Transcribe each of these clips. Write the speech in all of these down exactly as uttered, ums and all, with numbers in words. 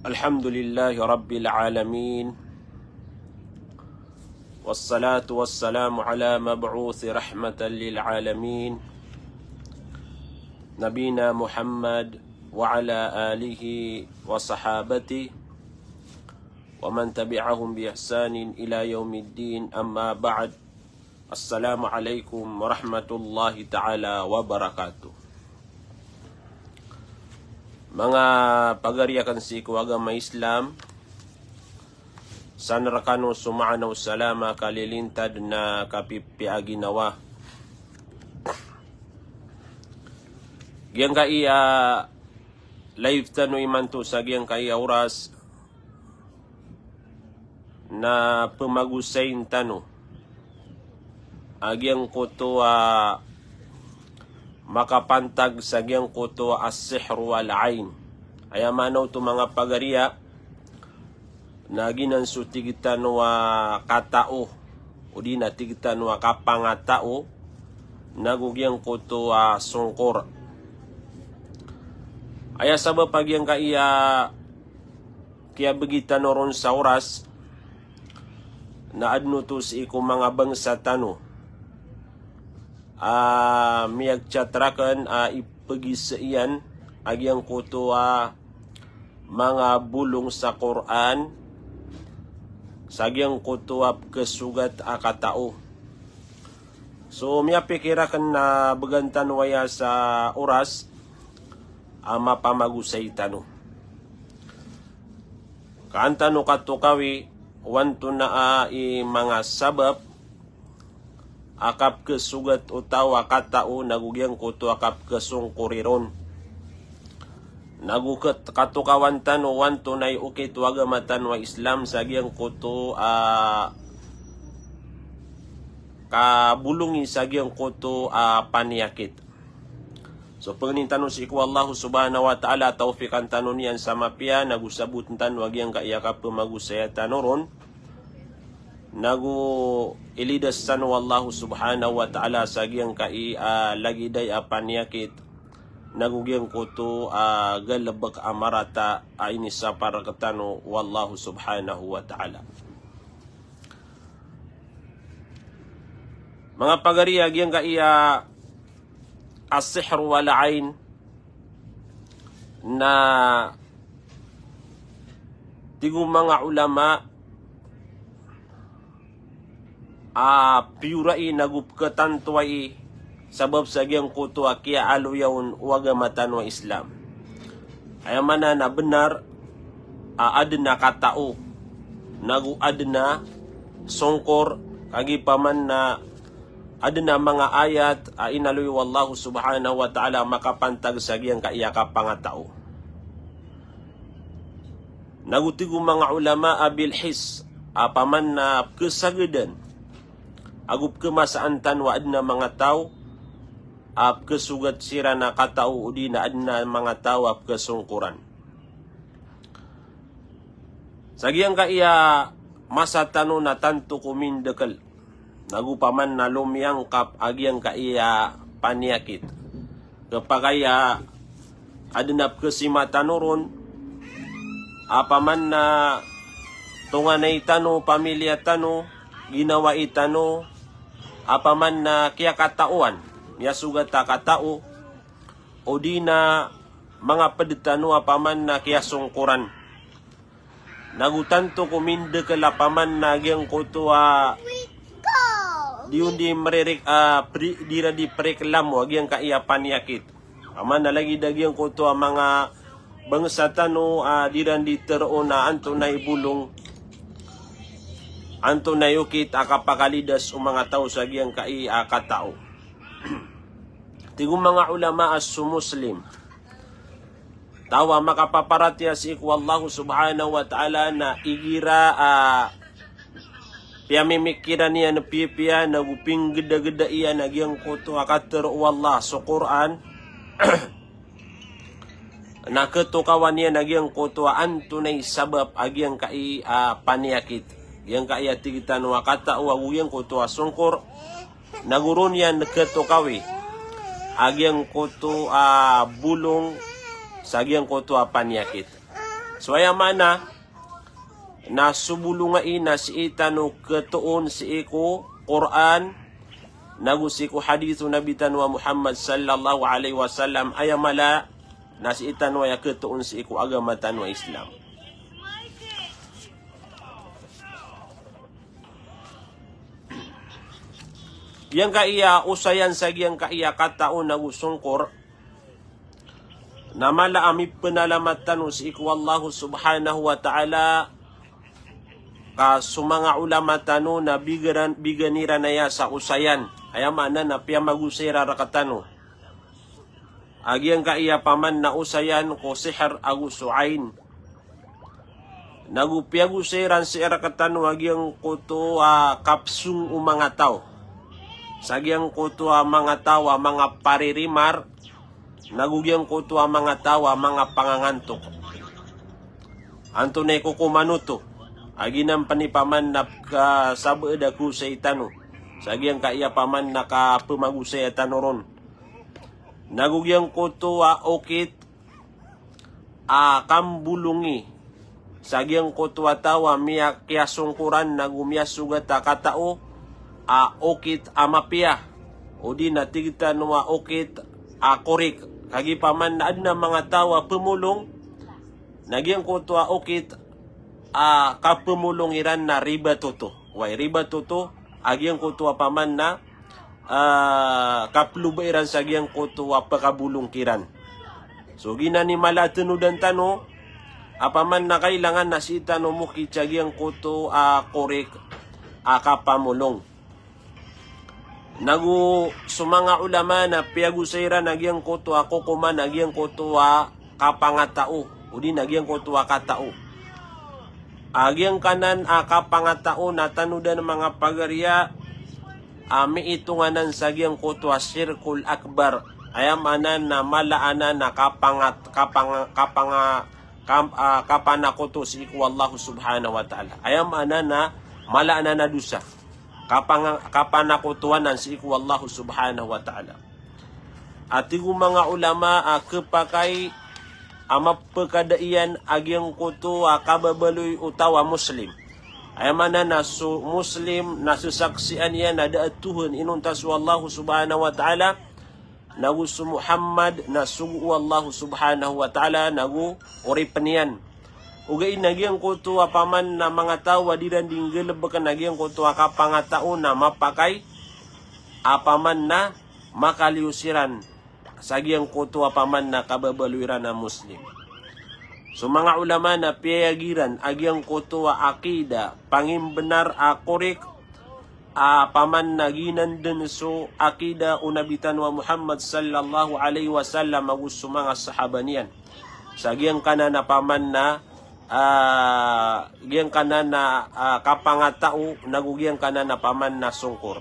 الحمد لله رب العالمين. والصلاة والسلام على مبعوث رحمة للعالمين. نبينا محمد وعلى آله وصحابته ومن تبعهم بإحسان إلى يوم الدين. أما بعد. Assalamu alaikum warahmatullahi ta'ala wabarakatuh. Manga pagari akn sii ko agama Islam, san rkano so maana o salama, kalilintad na kapipiya a ginawa. Giyangkai a live tano imanto sa giyangkai a oras, na pmagosayin tano a giyangkoto a makapantag sa giyangkoto a as-sihr wal ain. Aya maana oto, manga pagariya, na giyanan so tig tano a katao, odi na tig tano a kapangatao, nago giyangkoto a songkor. Aya sabap a giyangkai a kiyabgi tano ron sa oras, na adn oto sii ko manga bangsa tano a miyag-chat rakn a ipgisa iyan a giyangkoto a manga bolong sa Qur'an sa giyangkoto a pkhasogat a katao. So, miyapikir akn na bgan tano aya sa oras a mapamagosay tano. Ka an tano katokawi o antonaa i manga sabap a kapkhasogat o taw a katao nago giyangkoto a kapkhasongkori ron. Nago kat-, katokawan tano o antonaa i okit o agama tano a Islam sa giyangkoto a kabolongi sa giyangkoto a paniyakit. So, pangnin tano sii ko Allah subhanahu wa ta'ala a tawfiqan tano niyan sa mapiya, nago sabotn tano a giyangkai a kapmagosaya tano ron, nago ilidas tano o Allah subhanahu wa ta'ala sa giyangkai a lagid aya a paniyakit, nago giyangkoto a galbk a marata a inisapar rktano o Allah subhanahu wa ta'ala. Manga pagari, a giyangkai a as-sihr wal ain na tig o manga ulama a piyorai nago pkhatantoai sabap sa giyangkoto a kiyaaloya on o agama tano a Islam. Aya maana na bnar a adn a katao, nago adn a songkor, kagiya paman na adn a manga ayat a inaloy o Allah subhanahu wa ta'ala a makapantag sa giyangkai a kapangatao. Nago tig o manga ulama a bil hiss, a paman na pkhasagdan, ago pkhamasaan tano a adn a manga taw a pkhasogat siran a katao, odi na adn a manga taw a pkhasongkoran. Sa giyangkai a masa tano na tanto ko mindakl, nago paman na lomiyangkap a giyangkai a paniyakit. Khapakay a adn a pkhasima tano ron, a paman na tonganay tano, pamilya tano, ginawai tano, a paman na kiyakataoan, miyasogat a katao, odi na manga pd tano a paman na kiyasongkoran. Nago tanto ko mindakl a paman na giyangkoto a di on di mririk-, a, pri-, di iran di priklamo a giyangkai a paniyakit. Paman na lagid a giyangkoto a manga bangsa tano a di iran di tharoon a antonaa i bolong, antonaa i okit a kapakalidas o manga taw sa giyangkai a katao. Tig o manga ulama a so Muslim, taw a makapaparatiyaya sii ko Allah subhanahu wa ta'ala, na igira a piyamimikiran iyan, pipiya, nago pinggdagda iyan a giyangkoto a katharo o Allah so Qur'an, na khatokawan iyan a giyangkoto a antonaa i sabap a giyangkai a paniyakit. Giyangkai a tig tano a katao ago giyangkoto a songkor, nago ron iyan khatokawi a giyangkoto a bolong sa giyangkoto a paniyakit. So aya maana na so bolong ai na sii tano khatoon sii ko Qur'an, nago sii ko hadith o Nabi tano a Muhammad sallallahu alaihi wasallam, aya mala na sii tano aya khatoon sii ko agama tano a Islam. Giyangkaya osayan sa giyangkaya katao nago songkor, na mala a mipenalamat tano sii ko Allah subhanahu wa ta'ala, ka so manga ulama tano na bigaran, bigan iran aya sa osayan. Aya maana na piyamagosay iran rektano. A giyangkaya paman na osayan ko sihr ago so ain. Nago piyagosay iran sii rektano a giyangkoto a kapsong o manga taw. Sa giyangkoto a manga taw a manga paririmar, nago giyangkoto a manga taw a manga pangangantok. Antonaa i kokoman oto a giyanan pen i paman na kasabaad a kaosay tano sa giyangkaya paman na kapemagosay tano ron. Nago giyangkoto a okit a kambolongi sa giyangkoto a taw a miyakiyasongkoran nago miyasogat a katao a okit a mapiya, odi na tig tano a okit a korik. Kagiya paman na aden a manga taw a pemolong na giyangkoto a okit a kapemolong iran na ribat oto. Way, ribat oto a giyangkoto a paman na, ah, kapeloba iran sa giyangkoto a pekabolong kiran. So giyanan i mala a tenodan tano a paman na kailangan na sii tano mokit sa giyangkoto a korik a kapamolong. Nago so manga ulama na piyagosay iran a giyangkoto a kokoman a giyangkoto a kapangatao, odi na giyangkoto a katao. A giyangkanan a kapangatao na tanodan manga pagariya a miitongan sa giyangkoto a shirkul akbar. Aya maana na mala anan a kapangat, kapanga, kapanga, kam, ah, kapanakoto sii ko Allah subhanahu wa ta'ala. Aya maana na mala anan a dosa. Kapanga, kapanakoto anan sii ko Allah subhanahu wa ta'ala. A tig o manga ulama a khapakay a mapekada iyan a giyangkoto a kababaloy o taw a Muslim. Aya maana na so Muslim na sesaksian iyan a da a tohan inonta so Allah subhanahu wa ta'ala, nago so Muhammad na sogo o Allah subhanahu wa ta'ala, nago oripen iyan. Ogaid na giyangkoto a paman na manga taw a di iran di nggalebeken a giyangkoto a kapangatao na mapakay a paman na makaliyo siran sa giyangkoto a paman na kababaloy iran a Muslim. So manga ulama na piyayag iran a giyangkoto a akida pangimbenar a korik a paman na giyanan den so akida o Nabi tano a Muhammad sallallahu alaihi wasallam ago so manga sahaba niyan. Sa giyangkanan a paman na, ah, giyangkanan a, ah, kapangatao, nago giyangkanan a paman na songkor.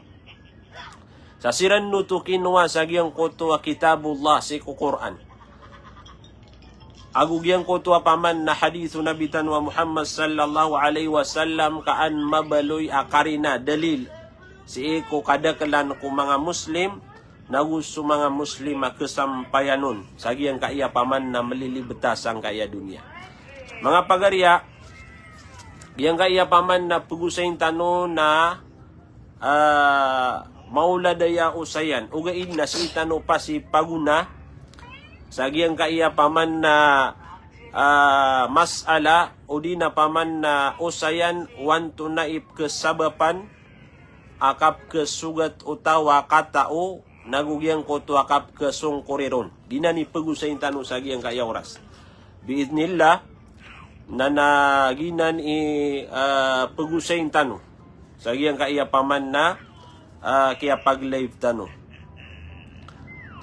Sa siran oto kinowa sa giyangkoto a Kitabullah sii ko Qur'an. Ago giyangkoto a paman na hadith o Nabi tano a Muhammad sallallahu alaihi wasallam ka an mabaloy a karina, dalil, sii ko kadakelan ko manga Muslim, nago so manga Muslim a kesampayan on sa giyangkaya paman na melilibeta sangkaya doniya. Manga pagariya, giyangkaya paman na pegosayin tano na ah, maolad aya osayan. Ogaid na sii tano pasipagona sa giyangkaya paman na, ah, masala, odi na paman na osayan o antonaa i pekhasabapan a kapekhasogat o taw a katao, nago giyangkoto a kapekhasongkor iron. Giyanan i pegosayin tano sa giyangkaya oras. Biidhnillah, na, na giyanan i, ah, pegosayin tano sa giyangkaya paman na, ah, kiyapag-live tano.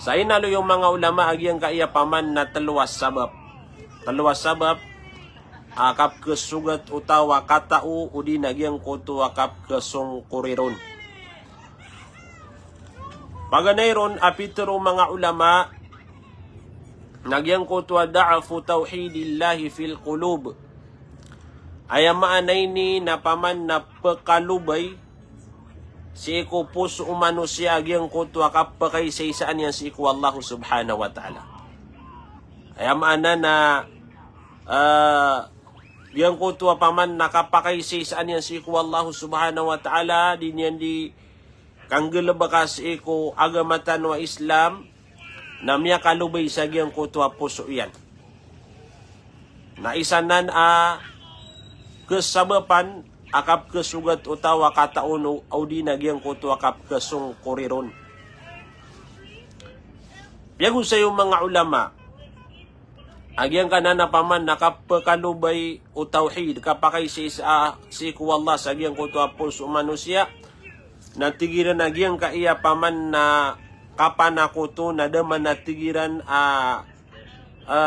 Sa inaloy o manga ulama a giyangkaya paman na telo a sabap. Telo a sabap a kapekhasogat o taw a katao, odi na giyangkoto a kapekhasongkor iron. Paganay ron a pitharo o manga ulama na giyangkoto a da'fu tawhidillahi fil qulub. Aya maana ini na paman na pekhalobay sii ko poso o manosiya a giyangkoto a kapekaisaisaan iyan sii ko Allah subhanahu wa ta'ala. Aya maana na ah, giyangkoto a paman na kapakaisaisaan iyan sii ko Allah subhanahu wa ta'ala, di niyan di kanggalebeka sii ko agama tano a Islam, na miyakalobay sa giyangkoto a poso iyan. Na isa nan a kesabapan a kapkesogat o taw a kataon o, o di na giyangkoto a kapkesongkori ron. Piyagosay o manga ulama a giyangkanan a paman na kapekalobay o tawhid, kapakaisaisa sii ko Allah sa giyangkoto a poso o manosiya, na tig iran a giyangkaya paman na kapanakoto na da man a tig iran a, a,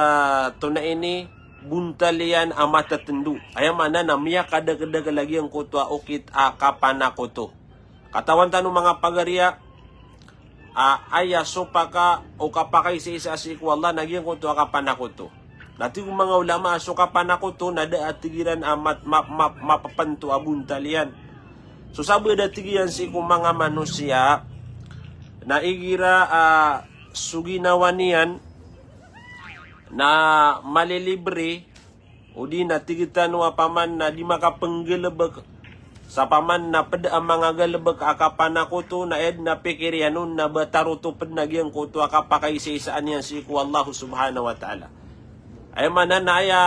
tonaa ini, bontal iyan a matatendo. Aya maana na miyakadakedakel a giyangkoto a okit a kapanakoto. Katawan tano manga pagariya, a, aya sopaka o kapakaisaisa sii ko Allah na giyangkoto a kapanakoto. Na tig o manga ulama a so kapanakoto na da a tig iran a mat-, map-, map-, mapapento a bontal iyan. So sabaad a tig iyan sii ko manga manosiya, na igira a so ginawa niyan na malilibre, o di na tig tano a paman na di makapenggalebek sa paman na ped a manga galebek a kapanakoto, na aya den a pikir iyan on na ba tarotop den a giyangkoto a kapakaisaisaan iyan sii ko Allah subhanahu wa ta'ala. Aya maana na aya,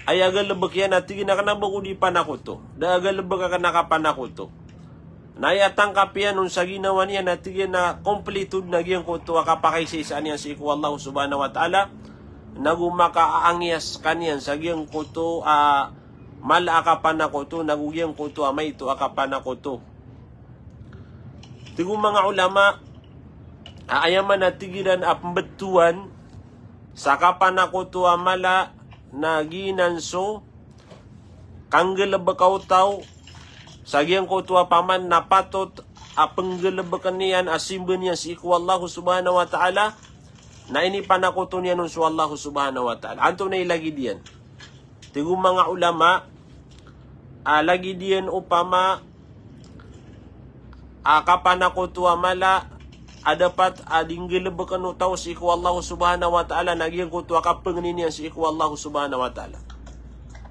aya galebek iyan a tig iyan a kena ba ko di panakoto. Da a galebek a kena kapanakoto. Na aya tangkap iyan on sa ginawa niyan na tig iyan a kompleto den a giyangkoto a kapakaisaisaan iyan sii ko Allah subhanahu wa ta'ala, nago makaangiya sekaniyan sa giyangkoto a mala a kapanakoto, nago giyangkoto a maito a kapanakoto. Tig o manga ulama a aya man a tig iran a pembetowan sa kapanakoto a mala na giyanan so kanggalebeka o taw sa giyangkoto a paman na patot a penggalebeken iyan a simba niyan sii ko Allah subhanahu wa ta'ala, na inipanakoto niyan on so Allah subhanahu wa ta'ala. Antonaa i lagid iyan? Tig o manga ulama a lagid iyan opama a kapanakoto a mala a dapat a di nggalebeken o taw sii ko Allah subhanahu wa ta'ala na giyangkoto a kapengeni niyan sii ko Allah subhanahu wa ta'ala.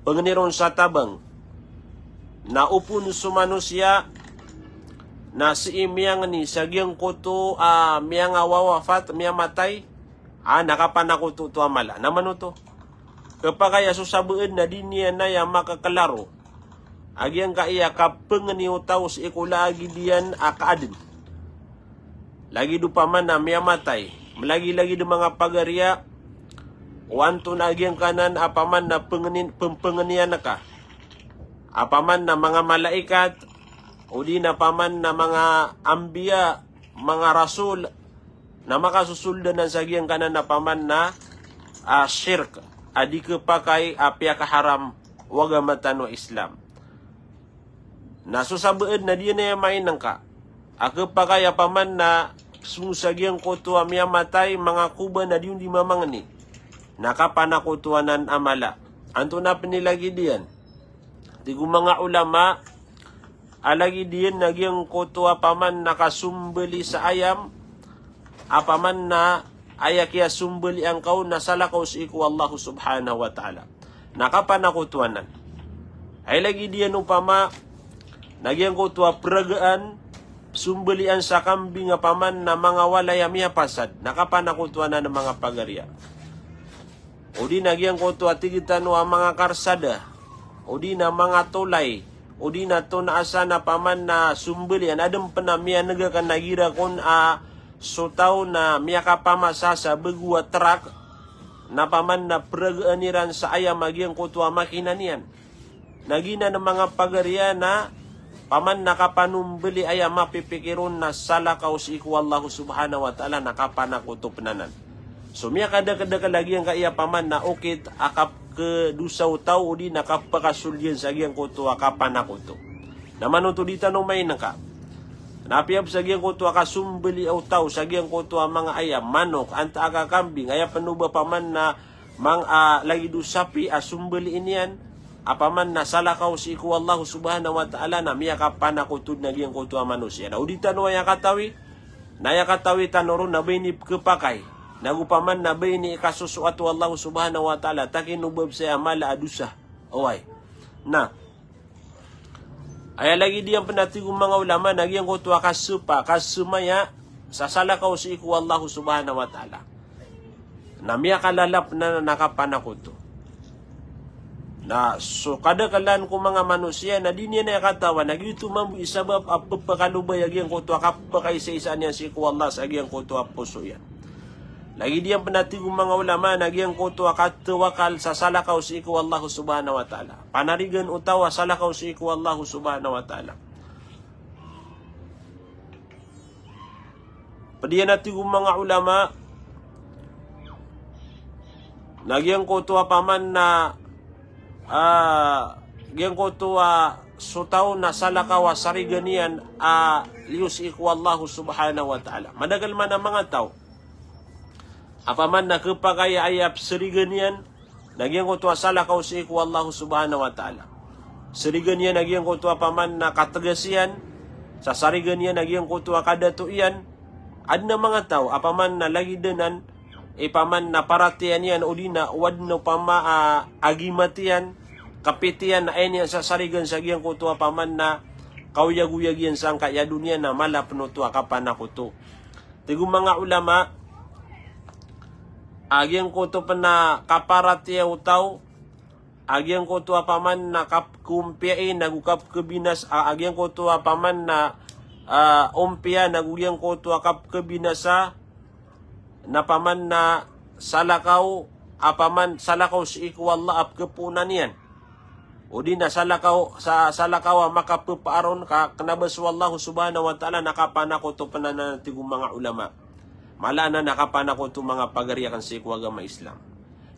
Pengeni ron sa tabang. Na opama so manosiya na sii miyangeni sa giyangkoto a miyangawawafat, miyamatay, a na kapanakoto oto a mala. Na mano oto? Kepakay a so sabaad na di niyan aya makakelaro a giyangkaya kapengeni o taw sii ko lagid iyan a kaaden. Lagid opama na miyamatay, melagilagid manga pagariya, o antonaa giyangkanan a paman na pengeni, pem-, pengenian ka. A paman na manga malaikat, o di na paman na manga ambiya, manga rasul, na makasosold anan sa giyangkanan a paman na, a, shirk, a di kepakay a piyakaharam o agama tano a Islam. Na so sabaad na di niyan aya mainengka a kepakay a paman na so sa giyangkoto a miyamatay, manga koba na di on di mamangeni, na kapanakoto anan a mala. Antonaa pen i lagid iyan? Tig o manga ulama a lagid iyan na giyangkoto a paman na kasombali sa ayam, a paman na aya kiyasombalian ka on na salakaw sii ko Allah subhanahu wa ta'ala, na kapanakoto anan. Ay lagid iyan opama na giyangkoto a peragaan, sombalian sa kambing a paman na manga walay a miyapasad, na kapanakoto anan a manga pagariya. O di na giyangkoto a tig tano a manga karsada, o di na manga tolay, o di na tonaa san a paman na sombalian, aden pen a miyanegakan a girakon a so taw na miyakapamasa sa bego a trak, na paman na peragaan iran sa ayam a giyangkoto a makina niyan. Na giyanan a manga pagariya na paman na kapanombali aya mapipikir on na salakaw sii ko Allah subhanahu wa ta'ala, na kapanakoto pen anan. So miyakadakedakel a giyangkaya paman na okit a kapkedosa o taw o di na kapakasold iyan sa giyangkoto a kapanakoto. Na mano oto? Di tano mainengka. Na apiya pen sa giyangkoto a kasombali o taw sa giyangkoto a manga ayam, manok, antaa ka kambing, aya pen o ba paman na mang-, a, lagid o sapi a sombaliin iyan, a paman na salakaw sii ko Allah subhanahu wa ta'ala, na miyakapanakoto den a giyangkoto a manosiya. Na o di tano aya katawi, na aya katawi tano ron na ba inipekepakay Nago paman na ba ini i kasosoat o Allah subhanahu wa ta'ala, takin o ba bs aya mala a dosa. Oway. Na aya lagid iyan pn a tig o manga ulama na giyangkoto a kasapa, kasamaya sa salakaw sii ko Allah subhanahu wa ta'ala. Na miyakalalap na na kapanakoto. Na so kadaklan ko manga manosiya na di niyan aya katawan a giyoto mambo i sabap a pphakaloba iyan giyangkoto a kapakaisaisa niyan sii ko Allah sa giyangkoto a poso iyan. Lagid iyan pn a tig o manga ulama na giyangkoto a katawakal sa salakaw sii ko Allah subhanahu wa ta'ala. Panarigan o taw a salakaw sii ko Allah subhanahu wa ta'ala. Pd iyan a tig o manga ulama na giyangkoto a paman na, ah, giyangkoto a so taw na salakaw a sarigan iyan a liyo sii ko Allah subhanahu wa ta'ala. Madakl man a manga taw a paman na khapakay a aya psarigan iyan na giyangkoto a salakaw sii ko Allah subhanahu wa ta'ala. Sarigan iyan a giyangkoto a paman na katgas iyan, sa sarigan iyan a giyangkoto a kadato iyan. Adn a manga taw a paman na lagid anan i paman na paratiyaya niyan odi na o adn o pama a agimat iyan, kapit iyan na aya niyan sasarigan sa giyangkoto a paman na kaoyagoyag iyan sangkai a doniya na mala pn oto a kapanakoto. Tig o manga ulama a giyangkoto pn a kaparatiyaya o taw a giyangkoto a paman na kapkhaompiyai nago kapkhabinasa, a giyangkoto a paman na, ah, ompiya nago giyangkoto a kapkhabinasa na paman na salakaw, a paman salakaw sii ko Allah a pkhapoonan iyan. Odi na salakaw, sa, salakaw a makapphaaron ka kna ba so Allah subhanahu wa ta'ala na kapanakoto pn anan a tig o manga ulama. Mala anan a kapanakoto manga pagari akn sii ko agama Islam.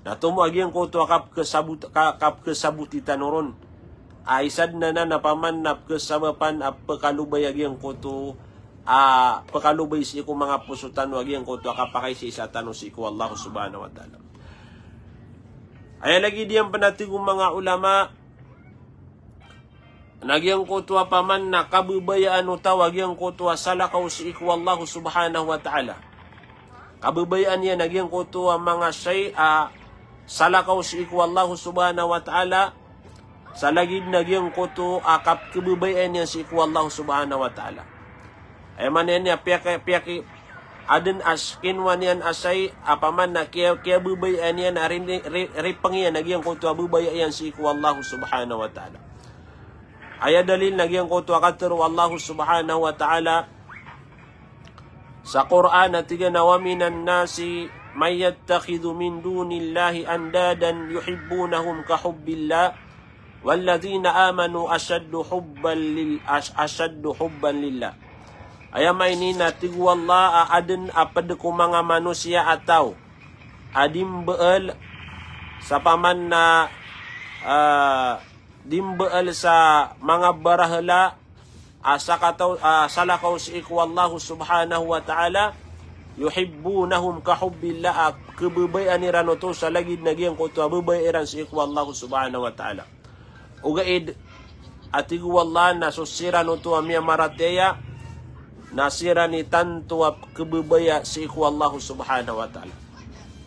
Na tomo a giyangkoto a kapkhasabot, ka, kapkhasaboti tano ron a isa dn anan a paman na pkhasabapan a pkhalobay a giyangkoto a pkhalobay sii ko manga poso tano a giyangkoto a kapakaisaisa tano sii ko Allah subhanahu wa ta'ala. Aya lagid iyan pn a tig o manga ulama na giyangkoto a paman na kababayaan o taw a giyangkoto a salakaw sii ko Allah subhanahu wa ta'ala. Kababayaan iyan a giyangkoto a manga shay a salakaw sii ko Allah subhanahu wa ta'ala, sa lagid na giyangkoto a kapkhababayaan iyan sii ko Allah subhanahu wa ta'ala. Aya maana niyan a piyaki, piyaki, adn a kinowa niyan a shay a paman na kiya, kiyababayaan iyan a ri, ri, ripeng iyan a giyangkoto a babaya iyan sii ko Allah subhanahu wa ta'ala. Aya dalil na giyangkoto a katharo o Allah subhanahu wa ta'ala sa Qur'an a tig iyan a, "Wa minan nasi man yattakhidhu min dunillahi andadan yuhibbunahum ka hubbillah, walladhina amanu ashaddu hubban lil, ash-, ashaddu hubban lillah." Aya maana niyan a tig o Allah a adn a pd ko manga manosiya a taw a di mbaal sa paman na, ah, di mbaal sa manga barahala a sakataw, a salakaw sii ko Allah subhanahu wa ta'ala, yuhibbunahum ka hubbillah, a khababayaan iran oto sa lagid na giyangkoto a babaya iran sii ko Allah subhanahu wa ta'ala. Ogaid a tig o Allah na so siran oto a miyamaratiyaya na siran i tanto a khababaya sii ko Allah subhanahu wa ta'ala.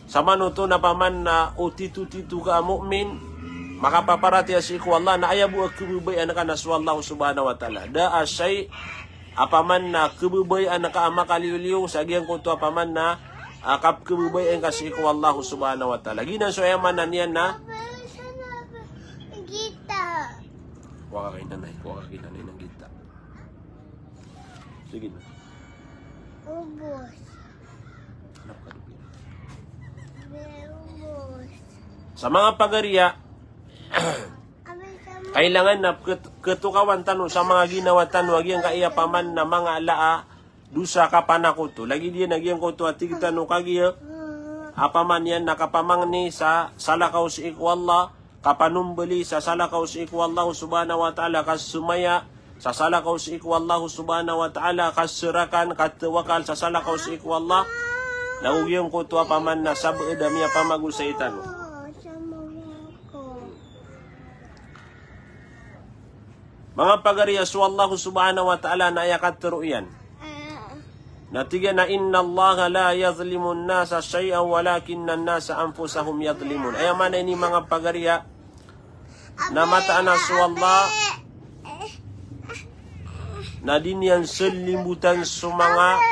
Samanoto na paman na o tito-tito ka a mu'min, makapaparatiyaya sii ko Allah, na aya bo a khababayaan ka na so Allah subhanahu wa ta'ala. Da a shay a paman na khababayaan ka a makaliyo-liyo sa giyangkoto a paman na, ah, kapkhababayaan ka sii ko Allah subhanahu wa ta'ala. Giyanan so aya maana niyan na. Gita. Kuwaa ka kay nanay, kuwaa ka kay nanay ng gita. Sige na. Ubos. Hanap ka doon. Ubos. Sa manga pagariya, kailangan na ket-, ketokawan tano sa manga ginawa tano a giyangkaya paman na manga ala a dosa kapanakoto. Lagid iyan a giyangkoto a tig tano kagiya a paman iyan na kapamangni sa salakaw sii ko Allah, kapanombeli sa salakaw sii ko Allah subhanahu wa ta'ala, kasamaya sa salakaw sii ko Allah subhanahu wa ta'ala, kasarakan, katawakal sa salakaw sii ko Allah. Na o giyangkoto a paman na sabaad a miyapamagosay tano. Manga pagariya, so Allah subhanahu wa ta'ala na aya katharo iyan Na tig iyan a, "Innallaha la yazlimun nasa shay'an walakinnan nasa anfusahum yazlimun." Aya maana ini manga pagariya, na mataan a so Allah na di niyan selimbutan so manga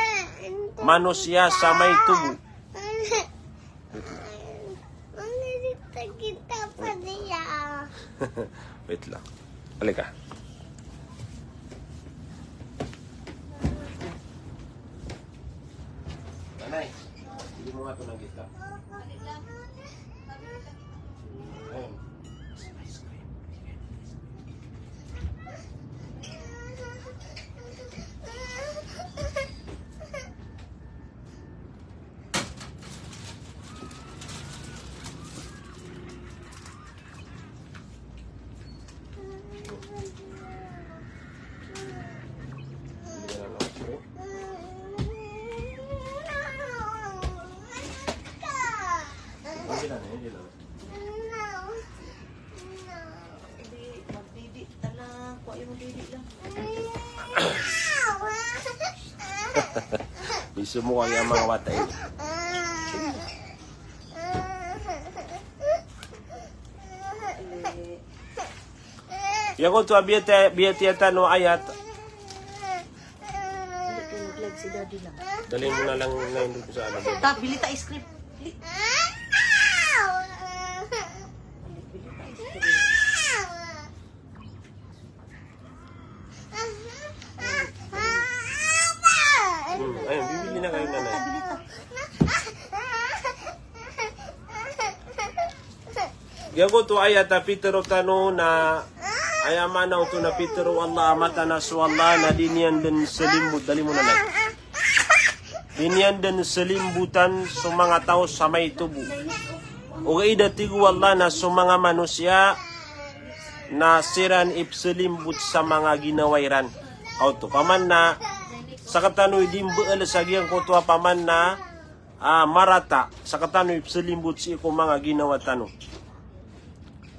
manosiya sa maito bo. Wait lang. Halika. Nanay, hindi mo nga ito nakita. Ayun. Hindi, magdidi. Tala, kuha yung didi lang. Miso mo kaya mga wata eh. Yago to a biyati, biyati atan o ayat. Hindi ko mag-live si Daddy lang. Dali mo na lang ngayon doon sa ano. Ta, bili ta ice cream. Bili. Bili ta ice cream. Hmm, ayun, bibili na kayo, nanay. Giyagoto a ayat a pitharo tano na aya maana oto na pitharo o Allah a mataan a so Allah na di niyan den selimbot, dali mo, nanay. Di niyan den selimbotan so manga taw sa maito bo. Ogaid a tig o Allah na so manga manosiya na siran i peselimbot sa manga ginawa iran. Kaoto, paman na sekatano i di mbe'el sa giyangkoto a paman na, ah, marata, sekatano i peselimbot sii ko manga ginawa tano.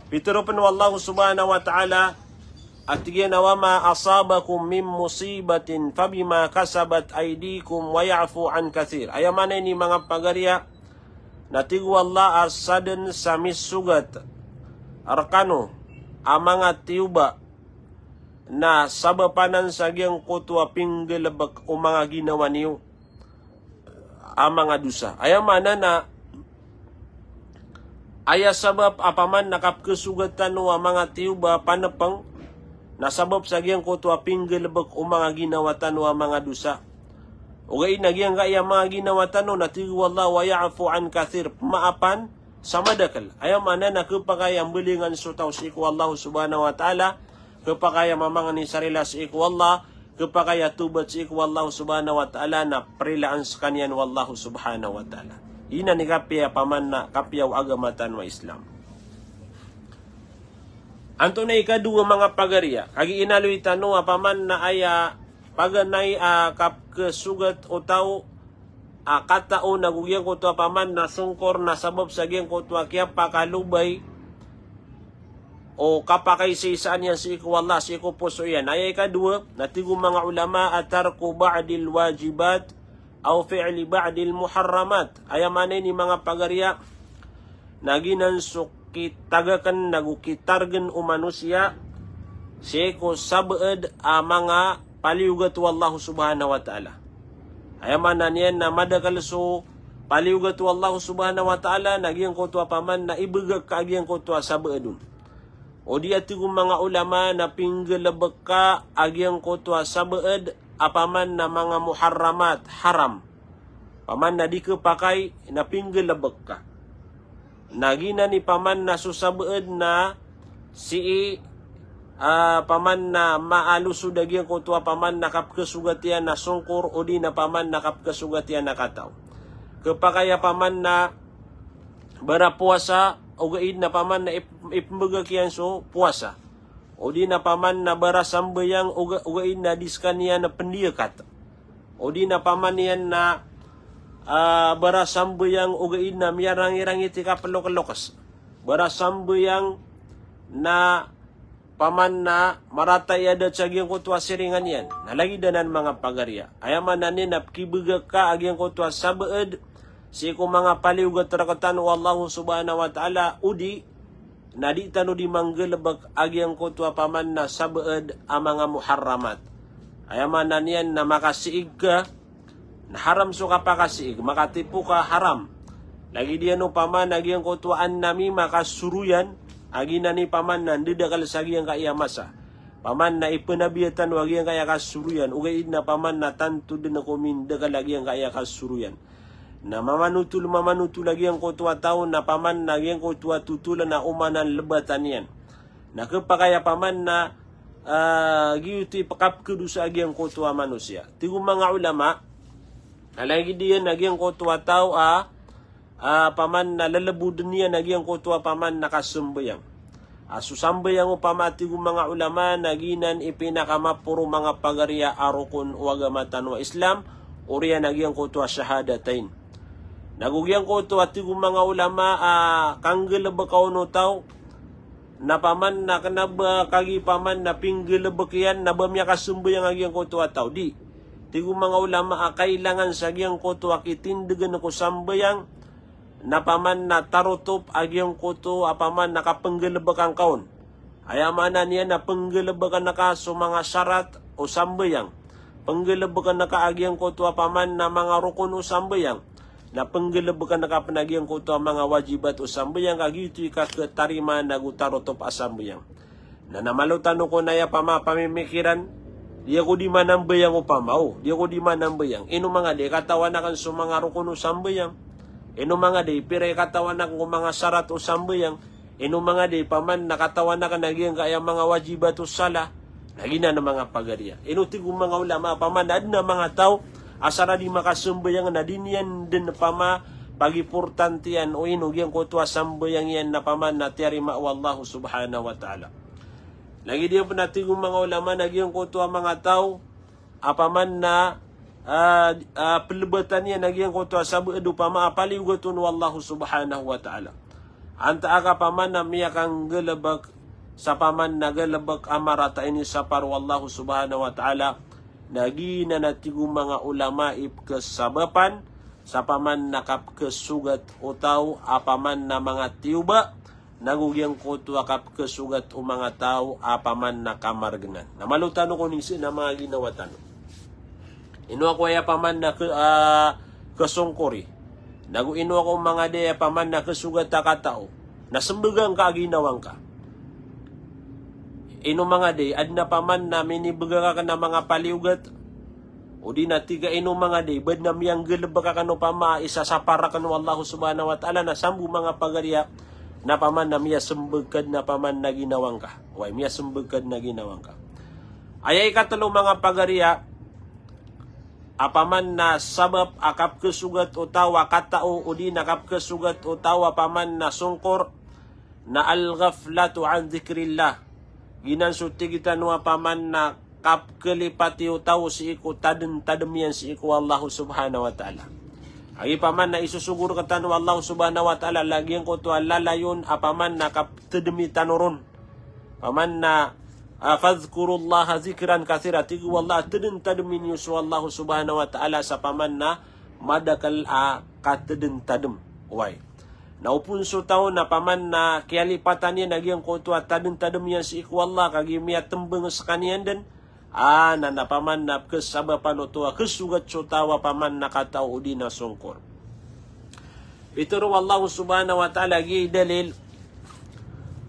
Pitharo pen o Allah subhanahu wa ta'ala, a tig iyan a, "Wa ma asabakum min musibatin fabima kasabat aydikum wa ya'fu an kathir." Aya maana ini manga pagariya, na tig o Allah a saden sa misogat rekano a manga tiyoba na sabap anan sa giyangkoto a pinggelebek o manga ginawa niyo a manga dosa. Aya maana na aya sabap a paman na kapekesogatan o a manga tiyoba panepeng na sabap sa giyangkoto a pinggelebek o manga ginawa tano a manga dosa. Ogaid na giyangkaya manga ginawa tano na tig o Allah, "Wa ya'fu an kathir," pemaapan sa madakel. Aya maana na kepakay a mbelingan so taw sii ko Allah subhanahu wa ta'ala, kepakay a mamangni sa rila sii ko Allah, kepakay a tobat sii ko Allah subhanahu wa ta'ala na perilaan sekaniyan o Allah subhanahu wa ta'ala. Inan i kapiya paman na kapiya o agama tano a Islam. Antonaa i ikadowa manga pagariya, kagiya inaloy tano a paman na aya paganay a kapekesogatan o taw a katao na go giyangkoto a paman na songkor na sabap sa giyangkoto a kiyapakalobay o kapakaisaisaan iyan sii ko Allah, sii ko poso iyan. Aya ikadowa, na tig o manga ulama a tarku ba'dil wajibat aw fi'li ba'dil muharramat. Aya maana ini manga pagariya, na giyanan so kitagaken na go kitargen o manosiya sii ko sabaad a manga paliyogat o Allah subhanahu wa ta'ala. Aya maana niyan na madakel so paliyogat o Allah subhanahu wa ta'ala na giyangkoto a paman na ibegak ka a giyangkoto a sabaad on. O di a tig o manga ulama na pinggelebek ka a giyangkoto a sabaad a paman na manga muharramat, haram. Paman na di kepakay na pinggelebek ka. Na giyanan i paman na so sabaad na sii, ah, paman na maalosod a giyangkoto a paman na kapekesogatan iyan na songkor, odi na paman na kapekesogatan iyan na katao. Kepakay a paman na bara powasa, ogaid na paman na ip-, ipembegak iyan so powasa. Odi na paman na bara sambayang, oga-, ogaid na di sekaniyan na pendiyakat. Odi na paman iyan na, ah, bara sambayang ogaid na miyarangirangit i kapelokes-lokes. Bara sambayang na paman na marata i adat sa giyangkoto a siringan iyan. Na lagid anan manga pagariya. Aya maana niyan na pkibgaka a giyangkoto a sabaad sii ko manga paliyogat rktano o Allahu subhanahu wa ta'ala, odi na di tano di manggalbk a giyangkoto a paman na sabaad a manga muharramat. Aya maana niyan na makasiig ka, na haram so kapakasiig, makatipo ka, haram. Lagid iyan o paman a giyangkoto a namimah, kasoroyan, a giyanan i paman na ndadakl sa giyangkaya masa. Paman na ipnabiya tano a giyangkaya kasoroyan, ogaid na paman na tanto dn ko mindakl a giyangkaya kasoroyan. Na mamanotol, mamanotol a giyangkoto a taw na paman na giyangkoto a totol na oman a lbatan iyan. Na khapakay a paman na, ah, giyoto i pkapkhadosa a giyangkoto a manosiya. Tig o manga ulama, na lagid iyan a giyangkoto a taw a, ah, paman na llbodn iyan a giyangkoto a paman na kasambayang. A so sambayang opama, tig o manga ulama, na giyanan i pinakamaporo, manga pagariya, a rokon o agama tano a Islam, oriyan a giyangkoto a shahadatain. Nago giyangkoto a tig o manga ulama a kanggalbka on o taw, na paman na kna ba kagiya paman na pinggalbk iyan na ba miyakasambayang a giyangkoto a taw. Di. Tig o manga ulama a kailangan sa giyangkoto a kitindgan ko sambayang na paman na tarotop a giyangkoto a paman na kapnggalbkan ka on. Aya maana niyan na pnggalbkan ka so manga sarat o sambayang. Pnggalbkan ka a giyangkoto a paman na manga rokon o sambayang. Na pnggalbkan ka pn a giyangkoto a manga wajibat o sambayang, ka giyoto i kakhatarimaan ago tarotop a sambayang. Na, na malo tano kon aya pama pamimikiran, di ako di manambayang opama, o, di ako di manambayang. Ino manga di katawan akn so manga rokon o sambayang? Ino manga di pira i katawan akn ko manga sarat o sambayang? Ino manga di paman na katawan akn a giyangkaya manga wajibat o salah? Na giyanan manga pagariya. Ino tig o manga ulama, paman na adn a manga taw a sa di makasambayang na di niyan dn pama pagiportantiyan o ino giyangkoto a sambayang iyan na paman na tiyarima o Allahu subhanahu wa ta'ala. Lagid iyan pn a tig o manga ulama na giyangkoto a manga taw a paman na, ah, ah, plbatan iyan a giyangkoto a sabaad opama a paliyogat on o Allahu subhanahu wa ta'ala. Antaa ka paman na miyakanggalbk sa paman na galbk a marata inisapar o Allahu subhanahu wa ta'ala, na giyanan a tig o manga ulama i pkhasabapan sa paman na kapkhasogat o taw a paman na manga tiyoba, nago giyangkoto a kapkhasogat o manga taw a paman na kamargnan. Na malo tano kon ingd na manga ginawa tano. Ino ako aya paman na kha-, ah, khasongkori. Nago ino ako manga di aya paman na khasogat a katao. Na smbgan ka a ginawa ngka. Ino manga di, adn a paman na minibgan ka kna manga paliyogat. O di na tig a ino manga di, badn a miyanggalbk akn opama i sasapar akn o Allahu subhanahu wa ta'ala, na sambo manga pagariya, na paman na miyasmbag ka dn a paman na ginawa ngka. Oway, miyasmbag ka dn a ginawa ngka. Aya ikatlo manga pagariya, a paman na sabap a kapkhasogat o taw a katao, o di na kapkhasogat o taw a paman na songkor, na al-ghaflatu an dhikrillah. Giyanan so tig tano a paman na kapkhalipati o taw sii ko tadm-tadm iyan sii ko Allahu subhanahu wa ta'ala. Agi paman na isosogo rktano o Allahu subhanahu wa ta'ala, lagid giyangkoto a lalayon a paman na kaptadmi tano ron. Paman na, ah, fadhkurullaha dhikran kathira. Tig o Allah, tadm-tadmi niyo so Allahu subhanahu wa ta'ala sa paman na madakl a katadm-tadm. Oway. Na opama so taw na paman na kiyalipatan iyan a giyangkoto a tadm-tadm iyan sii ko Allah, kagiya miyatmbang skaniyan dn, a, na, na paman na pkhasabapan oto a khasogat so taw a paman na katao o di na songkor. Pitharo o Allah subhanahu wa ta'ala, giya i dalil,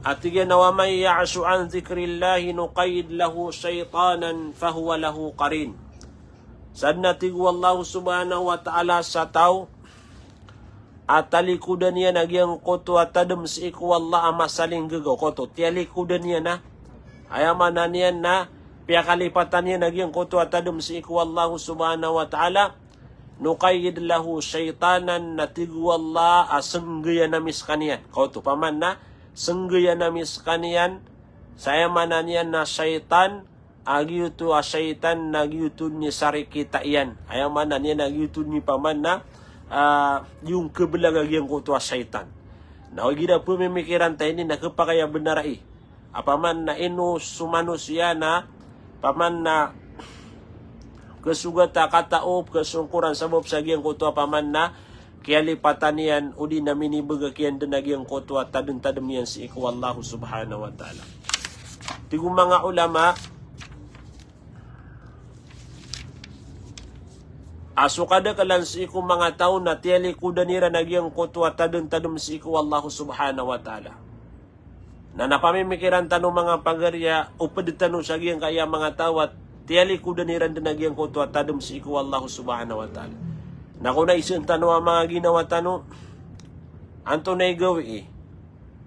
a tig iyan a, "Wa man ya'shu an dhikrillahi nuqayyid lahu shaytanan fahuwa lahu qarin." Sadn a tig o Allah subhanahu wa ta'ala sa taw a talikodan iyan a giyangkoto a tadm sii ko Allah a masalinggagaw, koto, tiyalikodan iyan a. Aya maana niyan na piyakalipatan iyan a giyangkoto a tadm sii ko Allah subhanahu wa ta'ala, nuqayyid lahu shaytanan, na tig o Allah a snggayan ami skaniyan. Koto, paman na snggayan ami skaniyan, sa aya maana niyan na shaytan, a giyoto a shaytan na giyoto dn i sarikita iyan. Aya maana niyan na giyoto dn i paman na, ah, iyong khablag a giyangkoto a shaytan. Na igira pmimikiran ta ini na khapakay a bnar ai. Apaman na ino so manosiya na apaman na kesogat a katao, kesongkoran sabap sa giyangkoto apaman na kiyalipatan iyan odi na minibegak iyan den a giyangkoto a tadentadem iyan sii ko Allah subhanahu wa ta'ala. Tig o manga ulama, a so kadakelan sii ko manga taw na tiyalikodan iran a giyangkoto a tadentadem sii ko Allah subhanahu wa ta'ala. Na na pamimikiran tano manga pagariya, oped tano sa giyangkaya manga taw a tiyalikodan iran den a giyangkoto a tadem sii ko Allah subhanahu wa ta'ala. Na ko na isen tano a manga ginawa tano, antonaa i gawii,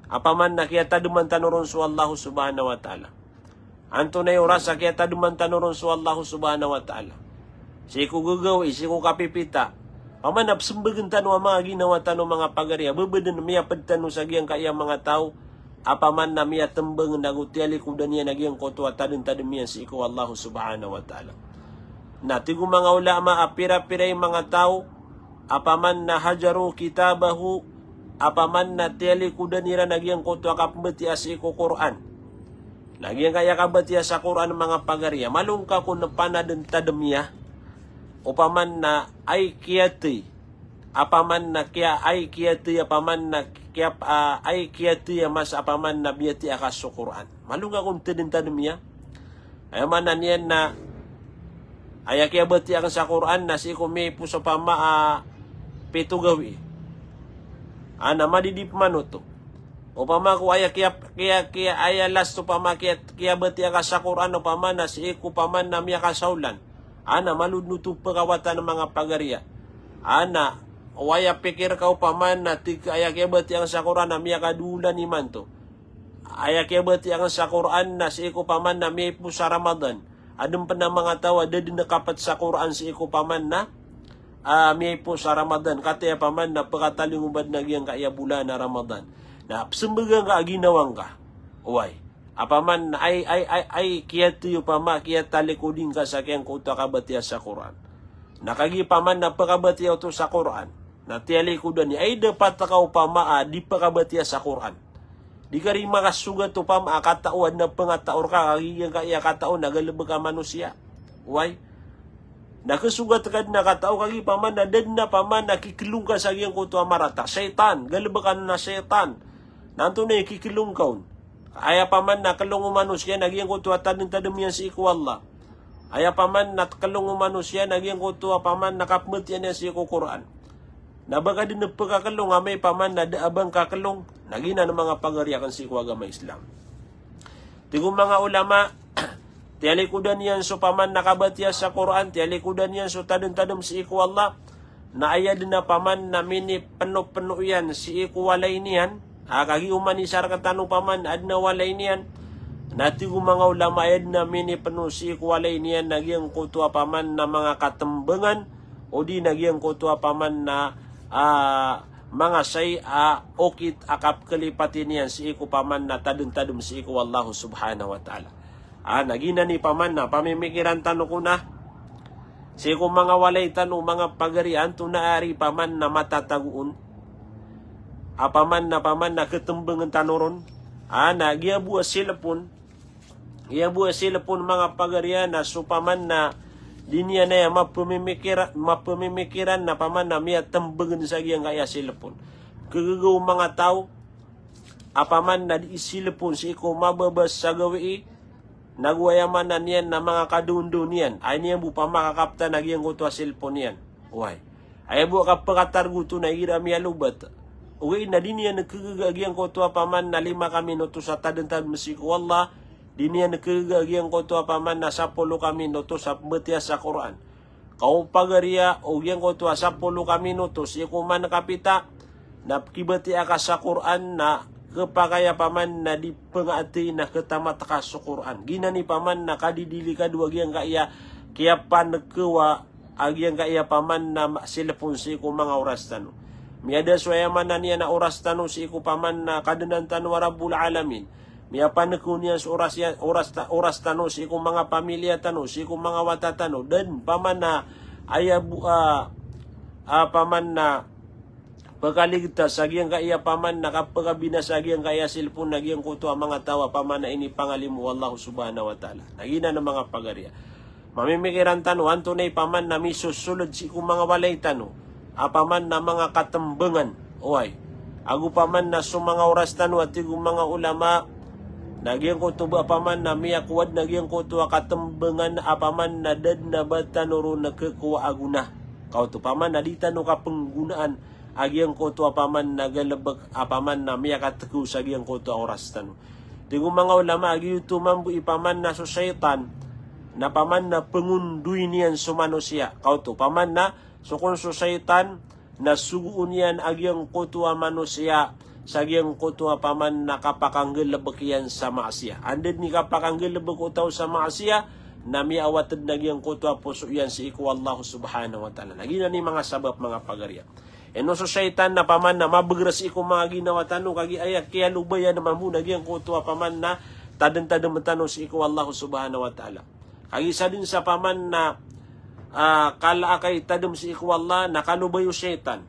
apaman na kiyatademan tano ron so Allah subhanahu wa ta'ala? Antonaa i oras a kiyatademan tano ron so Allah subhanahu wa ta'ala? Sii ko gagawii, sii ko kapipita. Apaman na pesembegen tano a manga ginawa tano manga pagariya, bebeden miyaped tano sa giyangkaya manga taw apaman na miyatembengen ago tiyalikodan iyan a giyangkoto a tadentadem iyan sii ko Allah subhanahu wa ta'ala. Na tig o manga ulama a pirapira i manga taw apaman na hajaru kitabahu, apaman na tiyalikodan iran a giyangkoto a kapembatiya sii ko Qur'an. Na giyangkaya kabatiya sa Qur'an manga pagariya, malo ngka kon panadentadem iyan, apaman na aya kiyatey, apaman na kiya, aya kiyatey, apaman na kiya, ah, aya kiyatey a masa apaman na biyatiya ka so Qur'an. Malo ngka kon tadentadem iyan. Aya maana niyan na aya kiyabatiya aken sa Qur'an na sii ko miyaipos opama a pito gawii. Ana madidi pman oto. Opama ko aya kiya, kiya, kiya, aya last opama kiya, kiyabatiya ka sa Qur'an opama na sii ko opama na miyakasaolan. Ana malo den oto pekawatan manga pagariya. Ana, o aya pikir ka opama na tig ka aya kiyabatiya aken sa Qur'an na miyakadowa olan imanto. Aya kiyabatiya aken sa Qur'an na sii ko opama na miyaipos a Ramadan. Aden pen a manga taw a da den kapet sa Qur'an sii ko opama na, ah, miyaipos a Ramadan. Kataya opama na pekatalingoma den a giyangkaya bolan a Ramadan. Na pesembegen ka a ginawa ngka. Oway. Apaman na aya, aya, aya, aya kiyatey opama, kiyatalikodi ngka sa giyangkoto a kabatiya sa Qur'an. Na kagiya opama na pekabatiya oto sa Qur'an na tiyalikodan iyan, aya dapat ka opama a di pekabatiya sa Qur'an. Di ka ri makasogat opama a katao, aden a pengatao reka, kagiya giyangkaya katao na galebek a manosiya. Oway. Na kesogat ka den a katao kagiya opama na da den a opama na kikelong ka sa giyangkoto a marata. Shaytan, galebek anon a shaytan. Na antonaa i kikelong ka on? Aya opama na kelong o manosiya na giyangkoto a tadentadem iyan sii ko Allah. Aya opama na kelong o manosiya na giyangkoto a opama na kapembatiya niyan sii ko Qur'an. Na ba ka den pekakelong amay opama na da a ba ngka kelong. Na giyanan manga pagari aken sii ko agama Islam. Tig o manga ulama, tiyalikodan iyan so opama na kabatiya sa Qur'an, tiyalikodan iyan so tadentadem sii ko Allah. Na aya den a opama na minipenopeno iyan sii ko walay niyan. A kagiya oman i isa rektano opama na aden a walay niyan. Na tig o manga ulama aya den a minipeno sii ko walay niyan na giyangkoto a opama na manga katembengan. Odi na giyangkoto a opama na, ah, manga shayi a okit a kapekelipat iyan sii ko opama na tadentadem sii ko Allah subhanahu wa ta'ala. Ah, na giyanan i opama na pamimikiran tano kon a sii ko manga walay tano manga pagari, antonaa ari opama na matatago on. Opama na, opama na ketembengen tano ron. Ah, na giya bo a cellphone. Iya bo a cellphone manga pagari a na so opama na di niyan aya mapemimikira, mapemimikiran na opama na miyatembengen sa giyangkaya cellphone. Kegegaw manga taw, opama na di cellphone sii ko mababa sa gawii, nago aya maana niyan na manga kadondaw niyan. Ay niyan bo opama kakaptan a giyangkoto a cellphone iyan. Oway. Aya bo a kapekatargoto na igira miyalobat. Ogaid na di niyan kegaga giyangkoto a opama na lima ka minutos a tadentadem sii ko Allah, di niyan kegaga giyangkoto a opama na sapolo ka minutos a pembatiya sa Qur'an. Ka o pagari a o giyangkoto a sapolo ka minutos sii ko man kapita, na pekibatiya ka sa Qur'an na kepakay a opama na di pengaatey na ketamat ka so Qur'an. Giyanan i opama na kadidilikado a giyangkaya kiyapanekewa a giyangkaya opama na ma-, cellphone sii ko manga oras tano. Miyada so aya maana niyan a oras tano sii ko opama na Kadnan tano a Rabbul Alamin. Miyapanekew niyan so oras iyan, oras ta-, oras tano sii ko manga pamilya tano, sii ko manga wata tano, den opama na aya bo-, ah, ah, opama na pkaligtas a giyangkaya paman na kapkabinasa a giyangkaya cellphone a giyangkoto a manga taw a paman na inipangalimo o Allah subhanahu wa ta'ala. Na giyanan a manga pagariya, mamimikiran tano antonaa i paman na misosolod sii ko manga walay tano a paman na manga katmbangan, oway, ago paman na so manga oras tano a tig o manga ulama, na giyangkoto ba a paman na miyakowad na giyangkoto a katmbangan a paman na da dn a ba tano ron khakowa a gona. Kaoto paman na di tano kapnggonaan a giyangkoto a paman na galbk a paman na miyakatkaw sa giyangkoto a oras tano. Tig o manga ulama a giyoto mambo i paman na so shaytan na paman na pngondoy niyan so manosiya. Kaoto paman na so kon so shaytan na sogoon iyan a giyangkoto a manosiya sa giyangkoto a paman na kapakanggalbk iyan sa maasiya. Anda dn i kapakanggalbk o taw sa maasiya, na miyaawat dn a giyangkoto a poso iyan sii ko Allah subhanahu wa ta'ala. Na giyanan i manga sabap, manga pagariya. Ino so shaytan na paman na mabagr sii ko manga ginawa tano, kagiya aya kiyalobayan mambo na giyangkoto a paman na tadmtadm tano sii ko Allah subhanahu wa ta'ala. Kagiya sadn sa paman na, ah, kala a kaitadm sii ko Allah na kalobay o shaytan.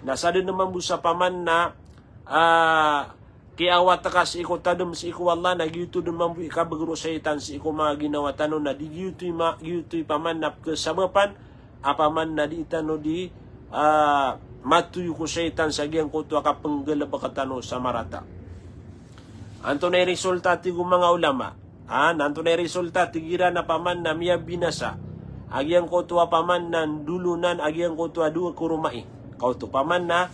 Na sadn mambo sa paman na, ah, kiyaawat ka sii ko tadm sii ko Allah, na giyoto dn mambo i kabagr o shaytan sii ko manga ginawa tano, na di giyoto i ma-, giyoto i paman na pkhasabapan a paman na di tano di, ah, matoyo ko shaytan sa giyangkoto a kapnggalbk tano sa marata. Antonaa i resulta, tig o manga ulama? Ah, na antonaa i resulta? Tig iran a paman na miyabinasa a giyangkoto a paman na ndolonan a giyangkoto a dowa karoma i. Kaoto paman na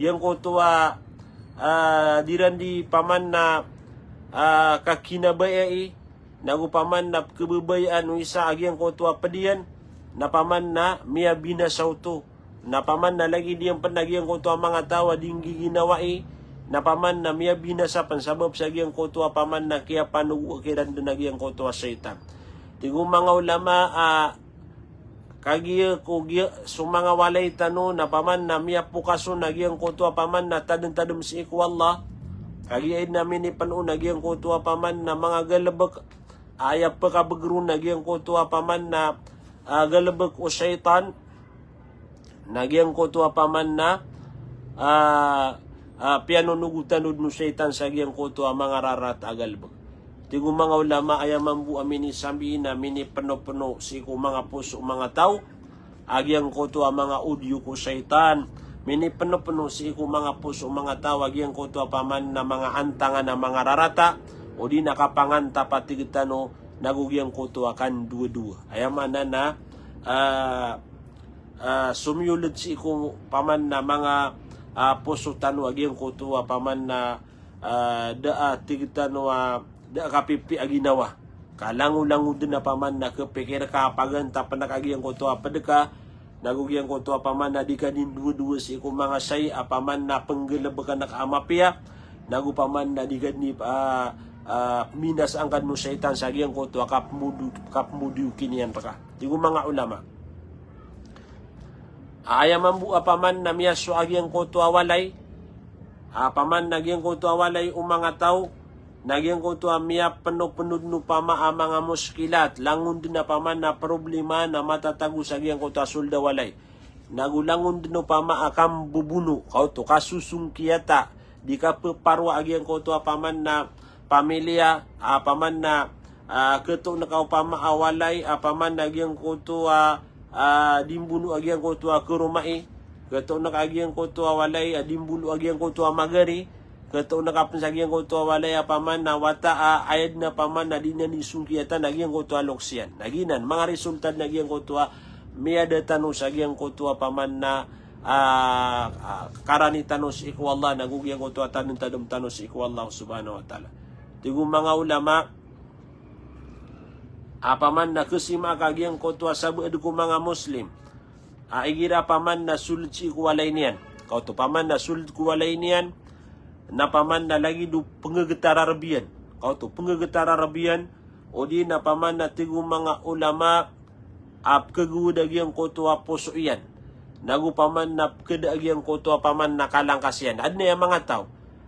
giyangkoto a, ah, di ran di paman na, ah, kakinabayai, nago paman na pkhababayaan o isa a giyangkoto a pd iyan, na paman na miyabinasa oto. Na paman na lagid iyan pn a giyangkoto a manga taw a di nggiginawai, na paman na miyabinasa pn sabap sa giyangkoto a paman na kiyapanogoa kiran dn a giyangkoto a shaytan. Tig o manga ulama a kagiya ko giya so manga walay tano na paman na miyapokas on a giyangkoto a paman na tadmtadm sii ko Allah. Kagiya aya dn a minipn on a giyangkoto a paman na manga galbk, aya pkabagr on a giyangkoto a paman na, ah, galbk o shaytan, na giyangkoto a paman na, ah, ah, piyanonogotan o dn o shaytan sa giyangkoto a manga rarata a galbk. Tig o manga ulama, aya mambo a minisambi na minipnopno sii ko manga poso o manga taw a giyangkoto a manga audio ko shaytan. Minipnopno sii ko manga poso o manga taw a giyangkoto a paman na manga antangan a manga rarata, odi na kapangantap a tig tano, nago giyangkoto a kandowadowa. Aya maana na, ah, ah, somiyolod sii ko paman na manga, ah, poso tano a giyangkoto a paman na, ah, da a tig tano a da a kapipiya a ginawa. Ka langolangon dn a paman na khapikir ka a pagantapn ka a giyangkoto a pd ka, nago giyangkoto a paman na di ka dn ndowadowa sii ko manga shayi a paman na pnggalbkn ka a mapiya, nago paman na di ka dn i, ah, ah, pminasaan ka dn o shaytan sa giyangkoto a kapmodo-, kapmodiyokiniyan rka. Tig o manga ulama. Aya mambo a paman na miyasowa a giyangkoto a walay, a paman na giyangkoto a walay o manga taw, na giyangkoto a miyapnopno dn opama a manga mushkilat, langon dn a paman na problema na matatago sa giyangkoto a sold a walay. Nago langon dn opama a kambobono, kaoto, kasosongkiyata, di kappharoa a giyangkoto a paman na pamilya, a paman na, ah, khatoon ka opama a walay a paman na giyangkoto a, ah, di mbono a giyangkoto a karoma i, khatoon ka a giyangkoto a walay a di mbono a giyangkoto a magari, khatoon ka pn sa giyangkoto a walay a paman na wata a aya dn a paman na di niyan di songkiyatan a giyangkoto a loks iyan. Na giyanan, manga resulta dn a giyangkoto a miyada tano sa giyangkoto a paman na, ah, ah, karani tano sii ko Allah, nago giyangkoto a tadmtadm tano sii ko Allah subhanahu wa ta'ala. Tig o manga ulama, a paman na khasima ka a giyangkoto a sabaad ko manga Muslim a igira paman na sold sii ko walay niyan. Kaoto paman na sold ko walay niyan, na paman na lagid o pnggtararb iyan. Kaoto pnggtararb iyan, odi na paman na tig o manga ulama a pkhagowad a giyangkoto a poso iyan, nago paman na pkhada a giyangkoto a paman na kalangkas iyan. Adn a aya manga taw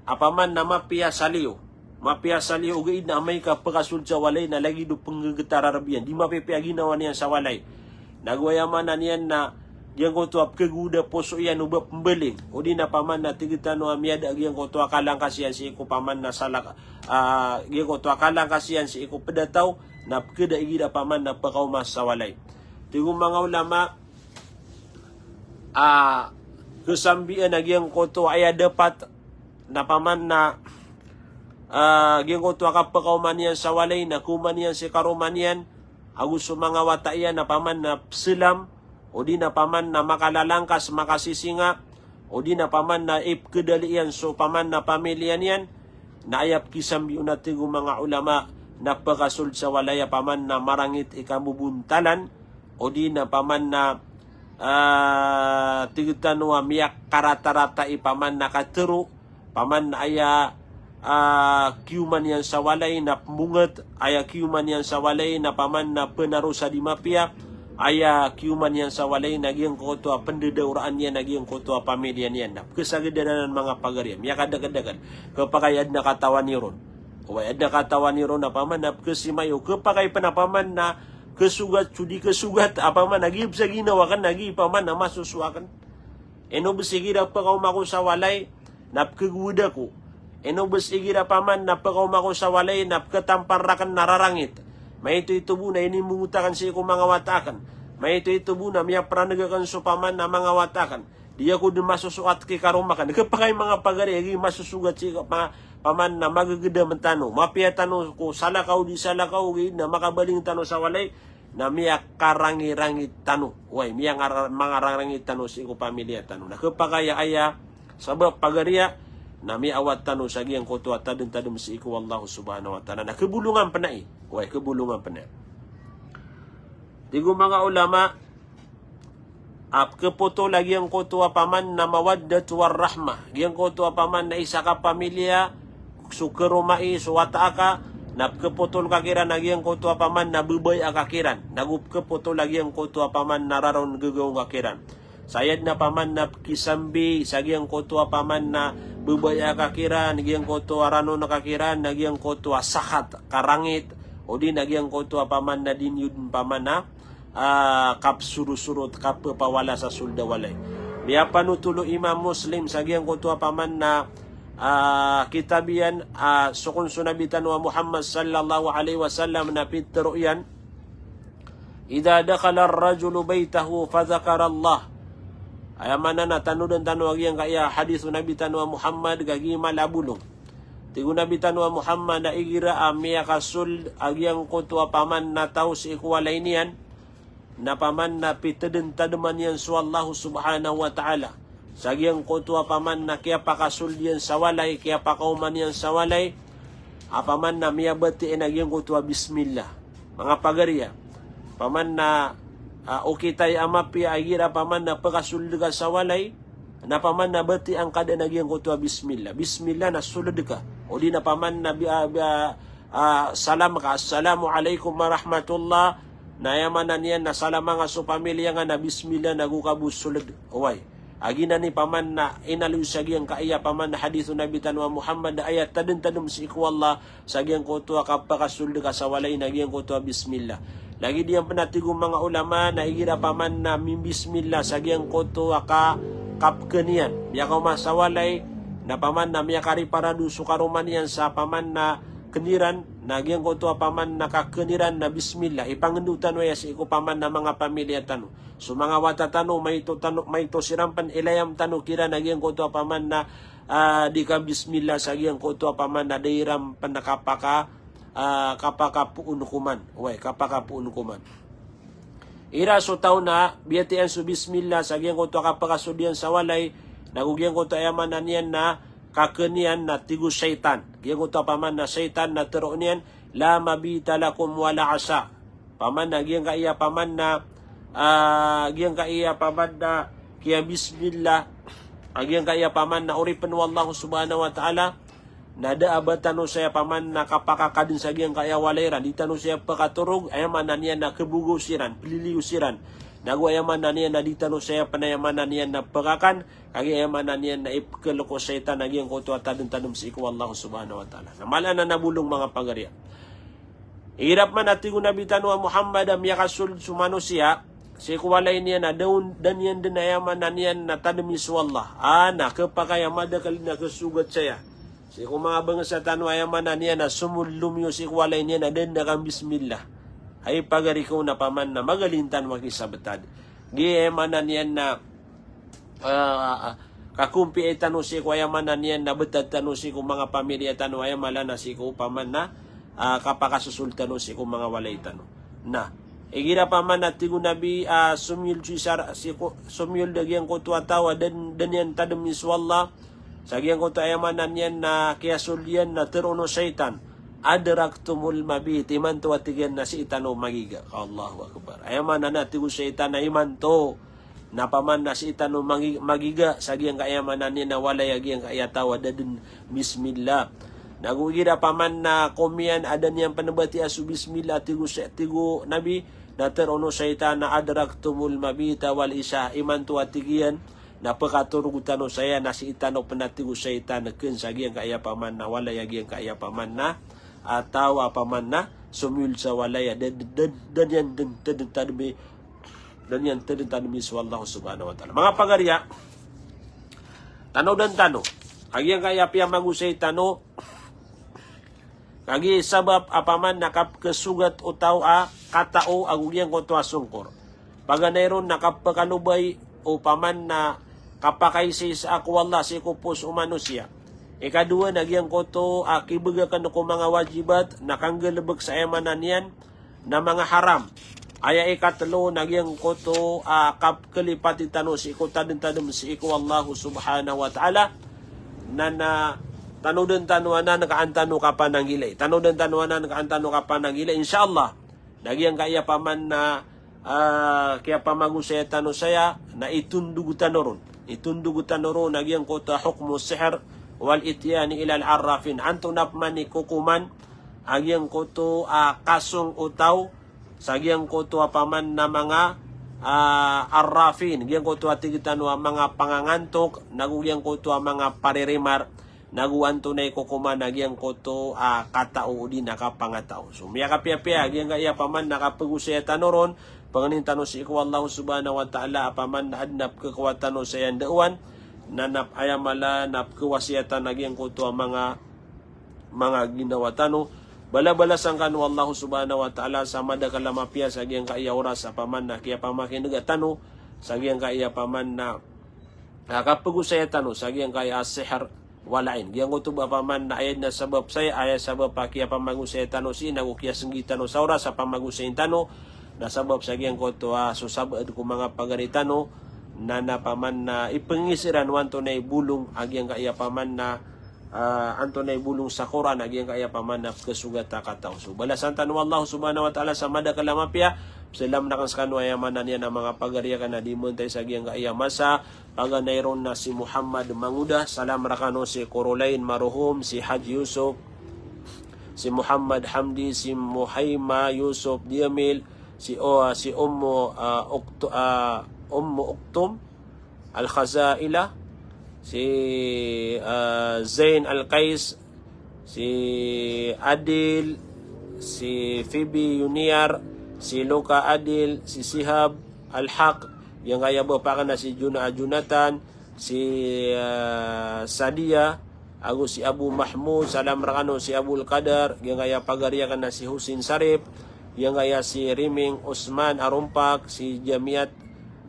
a paman na mapiya sa liyo, mapiya sa liyo, ogaid na amay ka pkasold sa walay na lagid o pnggtararb iyan, di mapipiya a ginawa niyan sa walay. Nago aya maana niyan na giyangkoto a pkhagoda poso iyan o ba pmbaling, odi na paman na tig tano a miyada giyangkoto a kalangkas iyan sii ko paman na salak, ah, giyangkoto a kalangkas iyan sii ko pd a taw, na pkhada igira paman na pkaoma sa walay. Tig o manga ulama, ah, khasambian a giyangkoto a aya dapat na paman na, ah, giyangkoto a kapkaoma niyan sa walay na kaoma niyan si karoma niyan ago so manga wata iyan na paman na psalam, odi na paman na makalalangkas, makasisinga, odi na paman na ipkhadali iyan so paman na pamiliya niyan, na aya pkhisambi on a tig o manga ulama na pkasold sa walay a paman na marangit i kamobontalan, odi na paman na, ah, tig tano a miyakaratarata i paman na katharo, paman na aya, ah, kiyoman iyan sa walay na pmbonget, aya kiyoman iyan sa walay na paman na pnaro sa di mapiya, aya kiyoman iyan sa walay na giyangkoto a pndadaoraan iyan a giyangkoto a pamiliya niyan. Na pkhasagad anan manga pagari a miyakadakdakl, khapakay adn a katawan iron. Oway, adn a katawan iron a paman na pkhasimayo, khapakay pn a paman na khasogat so di khasogat a paman na giya bs a ginawa akn, na giya paman na masoso akn. Ino bs igira pkaoma ko sa walay na pkhagowad ako. Ino bs igira paman na pkaoma ko sa walay na pkhatampar rakn na rarangit. Maito-ito bo na inimbonget akn sii ko manga wata akn. Maito-ito bo na miyapraneg akn so paman na manga wata akn. Di ako dn masosoat ki karoma akn. Khapakay manga pagari a giya masosogat sii ko pa-, paman na magagdam tano, mapiya tano ko salakaw di salakaw, giya na makabaling tano sa walay na miyakarangirangit tano. Oway, miyangar-, mangarangit tano sii ko pamiliya tano. Na khapakay a aya sabap pagari a na miyaawat tano sa giyangkoto a tadmtadm sii ko Allah subhanahu wa ta'ala. Na khabolongan pn ai. Oway, khabolongan pn ai. Tig o manga ulama a pkhapotol a giyangkoto a paman na mawaddat war rahmah. Giyangkoto a paman na isa ka pamiliya, so karomai, so wata aka, na pkhapotol ka kiran a giyangkoto a paman na babaya ka kiran. Nago pkhapotol a giyangkoto a paman na raron gagaw ka kiran. Sa aya dn a paman na pkhisambi sa giyangkoto a paman na babaya ka kiran, giyangkoto a ranon ka kiran, na giyangkoto a sakhat, karangit, odi na giyangkoto a paman na di niyo dn paman na, ah, kapsorosorot, kapphawala sa sold a walay. Miyapanotol o Imam Muslim sa giyangkoto a paman na, ah, kitab iyan, ah, sokon so Nabi tano a Muhammad sallallahu alaihi wasallam na pitharo iyan, "Idha dakhala ar-rajulu baytahu fadhakara Allah." Aya maana na tanodan tano a giyangkaya hadith o Nabi tano a Muhammad, kagiya mala a bolong. Tig o Nabi tano a Muhammad a igira a miyakasold a giyangkoto a paman na taw sii ko walay niyan, na paman na pitadmtadman iyan so Allah subhanahu wa ta'ala sa giyangkoto a paman na kiyapakasold iyan sa walay, kiyapakaoma niyan sa walay, a paman na miyabatiya iyan a giyangkoto a bismillah. Manga pagari a paman na, ah, okitay a mapiya a igira paman na pkasold ka sa walay, na paman na batiya ngka dn a giyangkoto a bismillah. Bismillah na sold ka. Odi na paman na bi-, ah, bi-, ah, ah, salam ka, "Assalamu alaikum warahmatullah." Na aya maana niyan na salama nga so pamiliya nga na bismillah nago ka bo sold. Oway. A giyanan i paman na inaloy sa giyangkaya paman na hadith o Nabi tano a Muhammad a aya tadmtadm sii ko Allah sa giyangkoto a kapakasold ka sa walay na giyangkoto a bismillah. Lagid iyan pn a tig o manga ulama na igira paman na mimbismillah sa giyangkoto a ka-, kapkn iyan, miyakaoma sa walay, na paman na miyakariparado so karoma niyan sa paman na kn iran, na giyangkoto a paman na kakn iran na bismillah. Ipangndao tano aya sii ko paman na manga pamiliya tano. So manga wata tano, maito tano, maito siran pn ilayam tano kiran a giyangkoto a paman na, ah, di kabismillah sa giyangkoto a paman na da iran pn kapaka, ah, kapakapoon ko man. Oway, kapakapoon ko man. Igira so taw na biyatiya iyan so bismillah sa giyangkoto a kapakasold iyan sa walay, nago giyangkoto a aya maana niyan na kakn iyan na tig o shaytan. Giyangkoto a paman na shaytan na tharoon iyan, "La mabita lakum wala asha." Paman na giyangkaya paman na, ah, giyangkaya paman na kiyabismillah, ah, giyangkaya paman na oripn o Allah subhanahu wa ta'ala, na da a ba tano saya paman na kapakakadn sa giyangkaya walay iran, di tano saya pkatorog, aya maana niyan na khabogaw siran, pliliyo siran. Nago aya maana niyan na di tano saya pn aya maana niyan na pkakan, kagiya aya maana niyan na ipkl ko shaytan a giyangkoto a tadmtadm sii ko Allah subhanahu wa ta'ala. Na mala anan a bolong manga pagari a. Igira pman a tig o Nabi tano a Muhammad a miyakasold so manosiya sii ko walay niyan a da on, da niyan dn, aya maana niyan na, tadmi so Allah. A, na khapakay a madakel na khasogat saya sii ko manga bangsa tano, aya maana niyan na, somolom iyo sii ko walay niyan a da dn a kambismillah. Hay pagari ko na paman na magalin tano makisabtad. Giya aya maana niyan na, ah, kakompiya tano sii ko, aya maana niyan na, btad tano sii ko manga pamilya tano, aya maana na sii ko paman na, ah, kapakasosol tano sii ko manga walay tano. Na igira paman na tig o Nabi, ah, somiyold so isa, sii ko, somiyold a giyangkoto a taw a da, da niyan tadmi so Allah, sa giyangkoto, aya maana niyan na, kiyasold iyan na tharoon o shaytan, "Adraktumul mabit." Imanto a tig iyan na sii tano magiga. Allahu Akbar. Aya maana na tig o shaytan na imanto na paman na sii tano magi-, magiga sa giyangkaya, aya maana niyan na, walay a giyangkaya taw a da dn bismillah. Nago igira paman na komiyan a da niyan pn batiya so bismillah, tig o shay-, tig o Nabi, na tharoon o shaytan na, "Adraktumul mabita wal isha." Imanto a tig iyan na pkatorog tano saya na sii tano pn, a tig o shaytan, kn sa giyangkaya paman na, walay a giyangkaya paman na, a, taw a paman na somiyold sa walay a da, da, da niyan dn, da dn tadmi, da niyan dn tadmi so Allah subhanahu wa ta'ala. Manga pagariya, tanodan tano a giyangkaya piyamagosay tano, kagiya sabap a paman na kapkhasogat o taw a katao ago giyangkoto a songkor. Paganay ron na kapkhalobay o paman na kapakaisaisa ko Allah sii ko pos o manosiya. Ikadowa na giyangkoto a kibgay akn ko manga wajibat na kanggalbk sa, aya maana niyan na, manga haram. Aya ikatlo na giyangkoto a kapkhalipati tano sii ko tadm-tadm sii ko Allah subhanahu wa ta'ala. Na, na tanodan tano anan ka an tano kapananggilai. Tanodan tano anan ka an tano kapananggilai, insha Allah. Na giyangkaya paman na, ah, kiyapamagosaya tano saya, na itondog tano ron. Itondog tano ron a giyangkoto a hukmu sihr wal ityani ilal arrafin. Antonaa pman i kokoman a giyangkoto a kasong o taw sa giyangkoto a paman na manga, ah, arrafin, giyangkoto a tig tano a manga pangangantok, nago giyangkoto a manga paririmar, nago antonaa i kokoman a giyangkoto a katao odi na kapangataw. So miyakapiyapiya a giyangkaya paman na kapagosaya tano ron, pangnin tano sii ko Allah subhanahu wa ta'ala a paman na adn a pkhakowa tano saya ndaowan, na, na aya mala na pkhawasiyatan a giyangkoto a manga, manga ginawa tano. Balabalasan kano o Allah subhanahu wa ta'ala sa madakl a mapiya sa giyangkaya oras a paman na kiyapamakinega tano sa giyangkaya paman na, ah, kapagosaya tano sa giyangkaya a sihr wal ain. Giyangkoto ba paman na aya na sabap saya, aya sabap a kiyapamagosaya tano sii nago kiyasnggi tano sa oras a pamagosayin tano, na sabap sa giyangkoto a so sabaad ko manga pagari tano, na, na paman na ipngiza iran o antonaa i bolong a giyangkaya paman na, ah, antonaa i bolong sa Qur'an a giyangkaya paman na pkhasogat a katao. So balasan tano o Allah subhanahu wa ta'ala sa madakl a mapiya. Salam na kan skano, aya maana niyan a manga pagari akn a di mantay sa giyangkaya masa. Paganay ron na si Muhammad Manguda, salam rakano si Caroline Maruhum, si Haji Yusuf, si Muhammad Hamdi, si Muhaima Yusuf Diamil, si, o, si Ummu, ah, Uktu-, ah, Ummu Uktum Al-Khazaila, si, ah, Zain Al-Qais, si Adil, si Phoebe Yuniar, si Luka Adil, si Sihab Al-Haq, giyangkaya bapa akn a si Juna-, Jonathan, si, ah, Sadia, ago si Abu Mahmud, salam rakano si Abul Qadar, giyangkaya pagari akn a si Husin Sarip, giyangkaya si Riming Usman Arumpak, si Jamiat,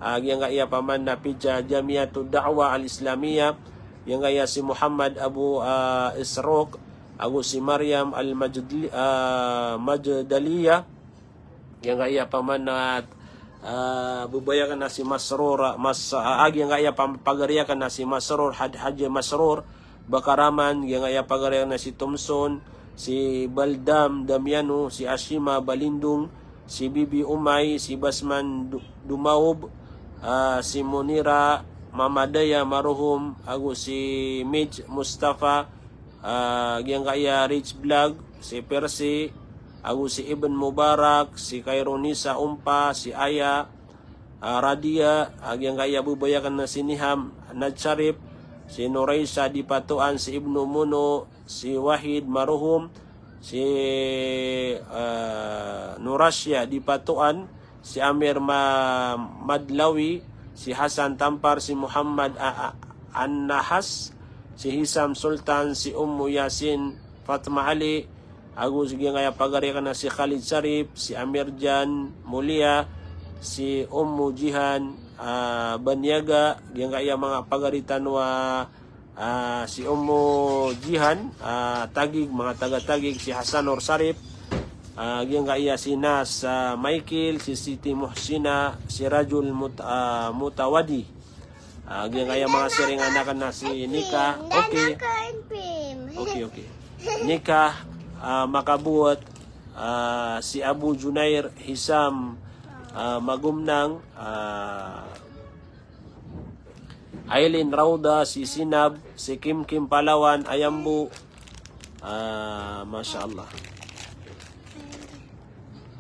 ah, giyangkaya paman na pija Jamiatud Da'wah Al-Islamiyah, giyangkaya si Muhammad Abu, ah, Isrok, ago si Maryam Al-Majdli-, ah, Majdaliyah, giyangkaya paman na, ah, babay akn a si Masrur, Mas-, ah, giyangkaya pam-, pagari akn a si Masrur, Had-, Haji Masrur Bakaraman, giyangkaya pagari akn a si Thomson, si Baldam Damiano, si Ashima Balindong, si Bibi Umay, si Basman Du-, Dumaob, ah, si Munira Mamadaya Maruhum, ago si Midge Mustafa, ah, giyangkaya Rich Vlog, si Percy, ago si Ibn Mubarak, si Kaironisa Umpa, si Aya, ah, Radia, ah, giyangkaya babay akn a si Niham Nad Sharif, si Noraisa Dipatoan, si Ibnu Muno, si Wahid Maruhum, si, ah, Norasya Dipatoan, si Amir Ma-, Madlawi, si Hasan Tampar, si Muhammad A-, A-, An-Nahas, si Hisam Sultan, si Ummu Yasin, Fatma Ali, ago si giyangkaya pagari akn a si Khalid Sharif, si Amir Jan Mulia, si Ummu Jihan, ah, Banyaga, giyangkaya manga pagari tano a, ah, si Ummu Jihan, ah, Taguig, manga taga Taguig, si Hasan Nur Sharif, ah, giyangkaya si Nas, ah, Michael, si Siti Muhsina, si Rajul Mut-, ah, Mutawadi. Ah, giyangkaya manga siringan akn a si Nika. Okay. Okay, okay. Nika, ah, Makabot, ah, si Abu Junair, Hisam, ah, Magumnang, ah, Aileen Rauda, si Sinab, si Kimkim Palawan, Ayambu. Ah, masha Allah.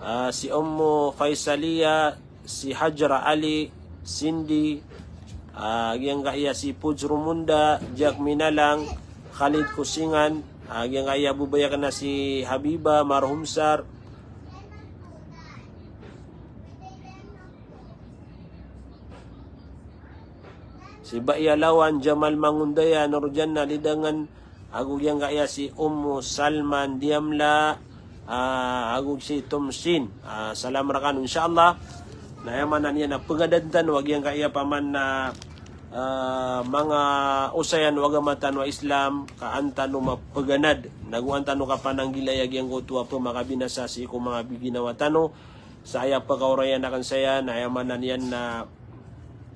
Ah, si Ummu Faisalia, si Hajra Ali, Cindy, ah, giyangkaya si Puj Rumunda, Jack Minalang, Khalid Kusingan, ah, giyangkaya bobay akn a si Habiba, Marhum Sar, si Baiya Lawan, Jamal Mangundaya, Nurjanna Lidangan, ago giyangkaya si Ummu Salman Diamla, ah, ago si Tumsin. Ah, salam rkano, insha Allah. Na aya maana niyan na pganadn tano a giyangkaya paman na, ah, manga osayan o agama tano a Islam, ka an tano mapganad. Na go an tano kapananggilai a giyangkoto a pmakabinasa sii ko manga ginawa tano. Sa aya pkaorayan akn saya, na aya maana niyan na,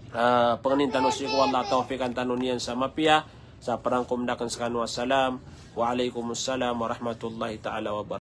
ah, pangnin tano sii ko Allah, tawfiqan tano niyan sa mapiya, sa prangkom akn skano a salam. Wa alaikumus salam warahmatullahi ta'ala wabarakatuh.